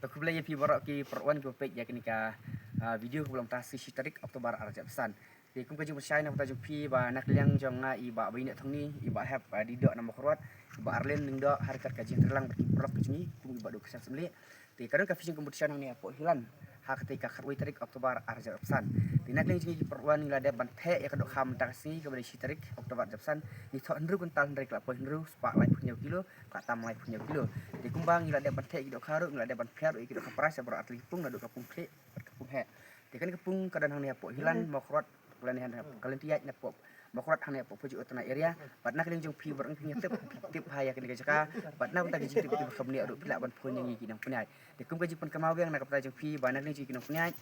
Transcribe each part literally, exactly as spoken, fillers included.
To khublei ïa phi baroh ki parwan kiba peit ïa kane ka, ah, video kaba long mynta shi tarik October ar hajar arphew san. Te kum ka jingpynshai na ka bynta jong phi ba na ka liang jong nga i Bah Baieit Thongni, i Bah Hep, ah, Dih Doh na Mawkyrwat, i Bah Arlen Lyngdoh ha ryngkat ka jingïatreilang bad ki paralok ka jong ngi kum i Bah Duh Khristan Syiemlieh. Te ka don ka fishing competition hangne hapoh Hilan ha katei ka khatwei tarik October ar hajar arphew san. Te na ka liang jong ngi ki parwan ngi la dep ban theh ïa ka dohkha mynta ka sngi kaba dei shi tarik October ar hajar arphew san. Ngi thoh hynriew kwintal hynrei ka la poi hynriew spah laiphew hynñiew kilo, ka la tam laiphew hynñiew kilo. Te kumba ngi la dep ban theh ïa ki dohkha ruh, ngi la dep ban phiah ruh ïa ki dohkha prize ïa baroh artylli ki pung naduh ka pung khlieh bad ka pung heh. Te kane ka pung ka don hangne hapoh Hilan Mawkyrwat, lane hangne hapoh Kalintiaid, napoh Mawkyrwat hangne hapoh Phujoh Utana area. Bad na ka liang jong phi baroh ngi tip, tip ha ïa kane ka jaka. Bad na ka bynta ka jingtip, tip ka bniah ruh phi lah ban phone ïa ngi ki nongpynïaid. Te kum ka jingpynkynmaw biang na ka bynta jong phi ba na ka liang jong ki nongpynïaid,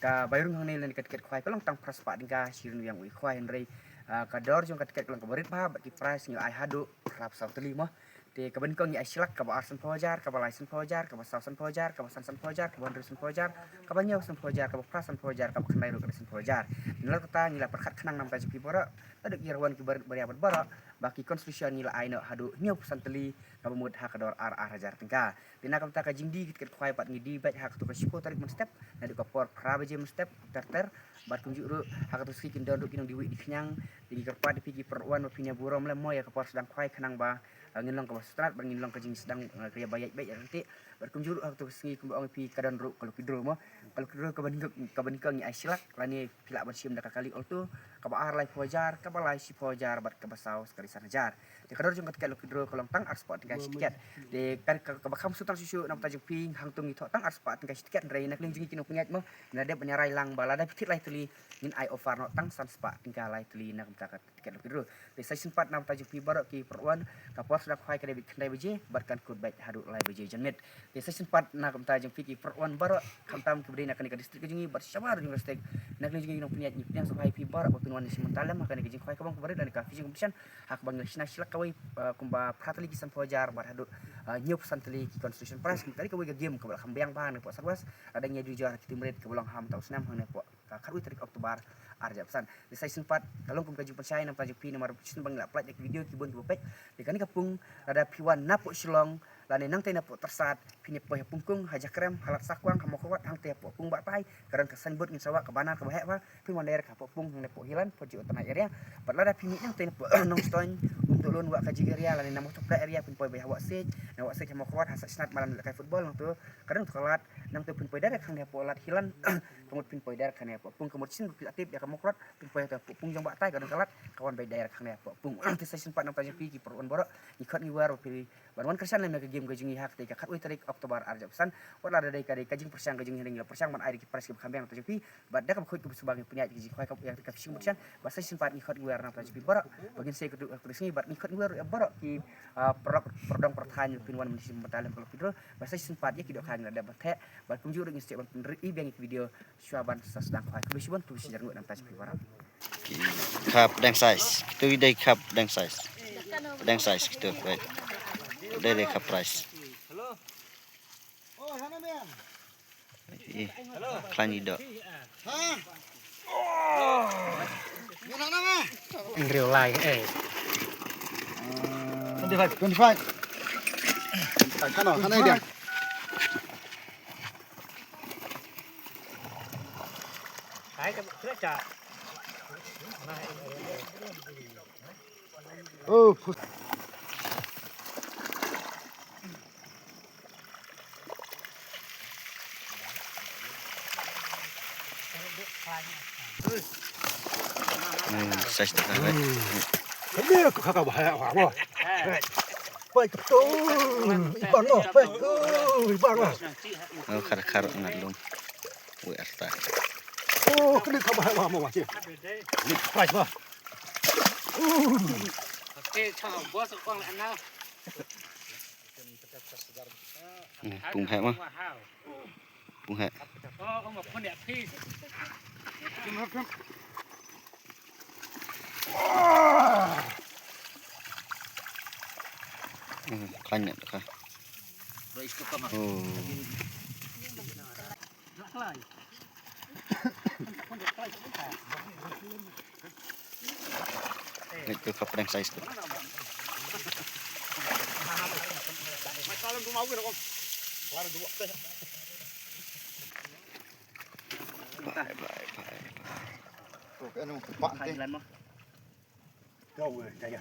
ka bai rung hangne lane ka tiket khwai ka long tang phra spah tyngka, shi ryngwiang uwei khwai hynrei, ah, ka dor jong ka tiket ka long kaba rit bha bad ki prize ngi la ai haduh phra phew saw tylli mo. Te kaba nyngkong ngi ai shi lak, kaba ar sanphew hajar, kaba lai sanphew hajar, kaba saw sanphew hajar, kaba san sanphew hajar, kaba hynriew sanphew hajar, kaba hynñiew sanphew hajar, kaba phra sanphew hajar, kaba khyndai ruh ka dei sanphew hajar. Te na kata ngi la pyrkhat khnang na ka bynta jong phi baroh, naduh ki rangwan ki barit baria bad baroh ba ki consolation ngi la ai noh haduh hynñiew phew san tylli, kaba mut ha ka dor ar ar hajar tyngka. Te na ka bynta ka jingdie ki tiket khwai pat ngi die beit ha kato ka shiphew tarik mynstep naduh ka por phra baje mynstep ter ter. Bad kumjuh ruh ha kato ka sngi kin don ruh ki nongdie wieh die khñiang. Te ngi kyrpad ïa phi ki parwan ba phin ïa burom lem mo ïa ka por sdang khwai khnang ba, ah, ngin long kaba sngewtynnat bad ngin long ka jingsdang, ah, ka ïa ba ïaid beit ïa ka tiket. Bad kumjuh ruh ha kato ka sngi kumba ong ïa phi ka don ruh ka lucky draw mo. Ka lucky draw kaba nyngkong, kaba nyngkong ngi ai shi lak lane phi lah ban shim da ka kali Alto, kaba ar laiphew hajar, kaba lai shiphew hajar bad kaba saw sa kali san hajar. Te ka dor jong ka tiket lucky draw ka long tang ar spah tyngka shi tiket. Te ka, ka, kaba kham sngewthuh tang shuh shuh na ka bynta jong phi, hangto ngi thoh tang ar spah tyngka shi tiket hynrei na ka liang jong ngi ki nongpynïaid mo, ngi la dep ban ïa rai lang ba lada phi thied lai tylli ngin ai offer noh tang san spah tyngka lai tylli na ka bynta ka tiket lucky draw. Te sa shisien pat na ka bynta jong phi baroh ki parwan, ka por sdang khwai ka dei beit khyndai baje bad kan kut beit haduh lai baje janmiet. Te sa shisien pat na ka bynta jong phi ki parwan baroh, khamtam kiba dei na kane ka district ka jong ngi bad shabar jong ka state. Na ka liang jong ngi ki nongpynïaid ngi pdiang sngewbha ïa phi baroh ba phin wan ïa shim bynta lem ha kane ka jingkhwai kaba bun kaba rit lane ka fishing competition ha kaba ngi la shna shi lak kawei, ah, kumba phra tylli ki sanphew hajar bad haduh, ah, hynñiew phew san tylli ki consolation prize. Ka dei kawei ka game kaba la kham biang bha hangne hapoh South West. Lada ngi ïa duh jur ha ki team red kaba long ha mynta u snem hangne hapoh ka khatwei tarik October ar hajar arphew san. Te sa shisien pat ka long kum ka jingpynshai na ka bynta jong phi namar shisien ba ngi la pynlait ïa ki video ki bun kiba peit. Te kane ka pung lada phi wan napoh Shillong lane nangtei napoh Tyrsad, phin ïa poi ha Pungkung, ha Jakrem, ha Ladsakwang, ha Mawkyrwat, hangtei hapoh pung Bahtai ka don ka signboard ngin sa wah ka banner kaba heh bha, phin wan direct hapoh pung hangne hapoh Hilan, Phujoh Utana area. Bad lada phi mih nangtei napoh Nongstoiñ, Umtuhlun, Wahkaji area lane na Mawthodah area, phin poi beit ha Wahsiej, na Wahsiej ha Mawkyrwat, ha Saitsnat madan lehkai football nangto ka don ka lad, nangto phin poi direct hangne hapoh lad Hilan. Ka mut phin poi direct hangne hapoh pung, ka mut shisien ba phi la tip ïa ka Mawkyrwat, phin poi hapoh pung jong Bahtai ka don ka lad, ka wan beit direct hangne hapoh pung. Te sa shisien pat na ka bynta jong phi ki parwan baroh, ngi khot ngi wer ba phi ban wan kyrshan lem ïa ka game ka jong ngi ha katei ka khatwei tarik October ar hajar arphew san. Wat la da dei ka dei ka jingpyrshang ka jong ngi hynrei ngi la pyrshang ban ai da ki prize kiba kham biang na ka bynta jong phi. Bad da kaba khuid kaba suba ngi pynïaid ïa ka jingkhwai ka, ïa ka fishing competition. Bad sa shisien pat ngi khot ngi wer na ka bynta jong phi baroh ba ngin sa ïakynduh ha katei ka sngi bad ngi khot ngi wer ïa baroh ki, ah, paralok pardong pyrthei ba phin wan ban shim bynta lem ka lucky draw. Bad sa shisien pat ïa ki dohkha ngi la dep ban theh bad kumjuh ruh ngin sa ïa ban pynrit biang ïa ki video shuwa ban sa sdang khwai. Khublei shibun, khublei shihajar nguh na ka bynta jong phi baroh. Ka pdeng size. Kitu i dei ka pdeng size. Pdeng size kitu, wait. Dei dei ka prize. I, khlaiñ i doh. In real life, eh. Twenty-five, twenty-five. Twenty-five, kan, kan, kan, dia. Oh, pus- Hmm, size tu kan. Kami aku kakak bahaya apa? Baik betul. Iban lo, baik. Oh, iban lo. Oh, khar khar ngalum. Wei arta. Oh, kini ka bahaya mama wajib. Ni price bah. Pung heh ma. Pung heh. Hmm, khlaiñ ne ka. Oh. Itu ka pdeng size tu. Phai, phai, phai. Ko ka anu, pak te. Hai lan mo. Kau, eh, jaya.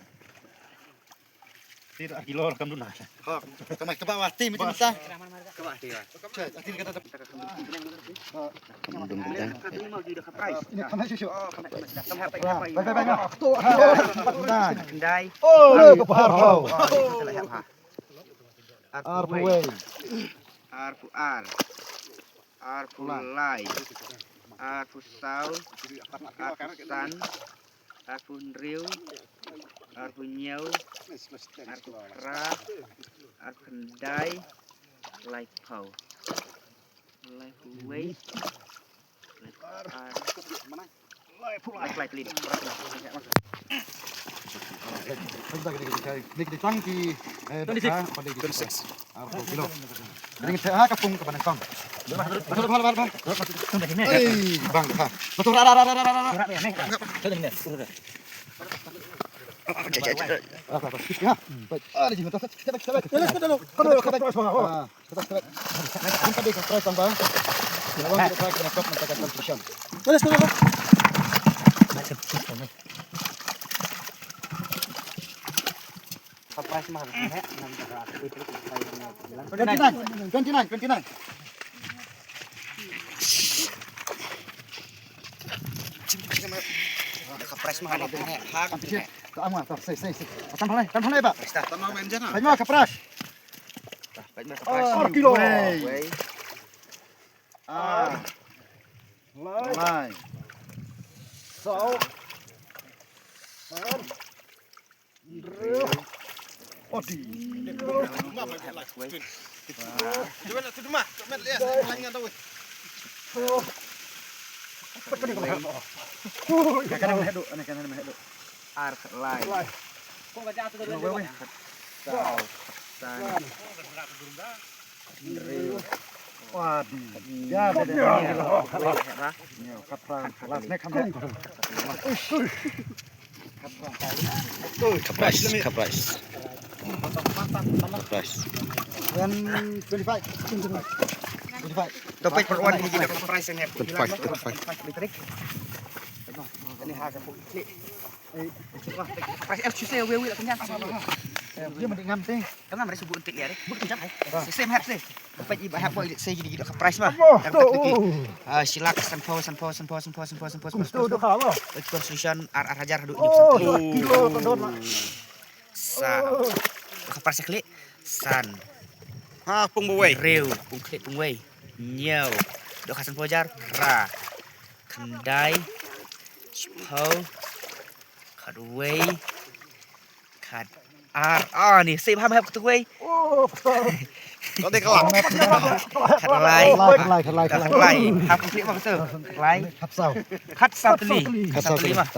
Tidak kilo kam duna. Ha, kamai kaba wati mesti minta. Kaba wati, ya. Cek, ati kata. Kam dun bidang. Ini kamai susu. Oh, kamai, kamai. Kamai, kamai, kamai. Bye, bye, bye, bye. Kendai. Kendai. Oh, kepala. Oh, salah, ya, ha. Arphew wei. Arphew ar. Arphew lai. Arphew saw. Arphew san. Arphew hynriew. Arphew hynñiew. Arphew phra. Arphew khyndai. Laiphew. Laiphew wei. Twenty-six. Arphew kilo. Ring te ha ka pung ka banang kong. Ei, bang ha. Betul, ra, ra, ra. Ya. Step back, step back. Step back, step back. Minta dia surprise tambah. Lawan kita try kena top minta competition. Boleh, boleh, boleh. Surprise mah, eh, nanti aku itu, itu, itu. Twenty-nine, twenty-nine, twenty-nine. Surprise mah, eh, hak, eh. Ka ama, ta, sei, sei, sei. Tan phalai, tan phalai ba. Sta. Tan ma men jana. Tan ma ka pras. Tan ma ka pras. Ar kilo. Wei. Ar. Lai. Lai. Saw. San. Hynriew. Odi. Wei. Cuba nak tuduh mah, tak met lihat, lain ngan tahu. Ka kanan mah haduh, ka kanan mah haduh. Ar khat lai. Lai. Khat saw, khat san. Hynriew. Wah, di. Ya, ya, ya. Khat lai, khat lai. Khat lai. Last next, khat lai. Ka price, ka price. Ka price. One twenty-five. Twenty-five. Topik per one ini kita price ini. Twenty-five, twenty-five. Ini harga pun. Price F C C, wei, wei, lah kenyang. Dia mending ngam teh. Kan ngam ada sebut entik ya, deh. Bukan kenyang, eh. Same hap sih. Dapat iba hap boy, saya jadi gitu ke price mah. Dapat lagi. Ah, silak sanphew, sanphew, sanphew. Itu dah kalah. Itu solution ar, ar hajar duk. Oh, kilo tendon lah. Sa. Ke price klik. San. Ha, pung buwei. Hynriew, pung klik pung wei. Hynñiew. Duk ka sanphew hajar. Phra. Khyndai. Shiphew. Khatwei. Khat ar. Ah, ni sip ham hap khatwei. Oh, kau dei kau. Khat lai. Khat lai, khat lai, khat lai. Khat lai. Hap klik apa tu? Khat lai. Khat saw. Khat saw tylli. Khat saw tylli mah.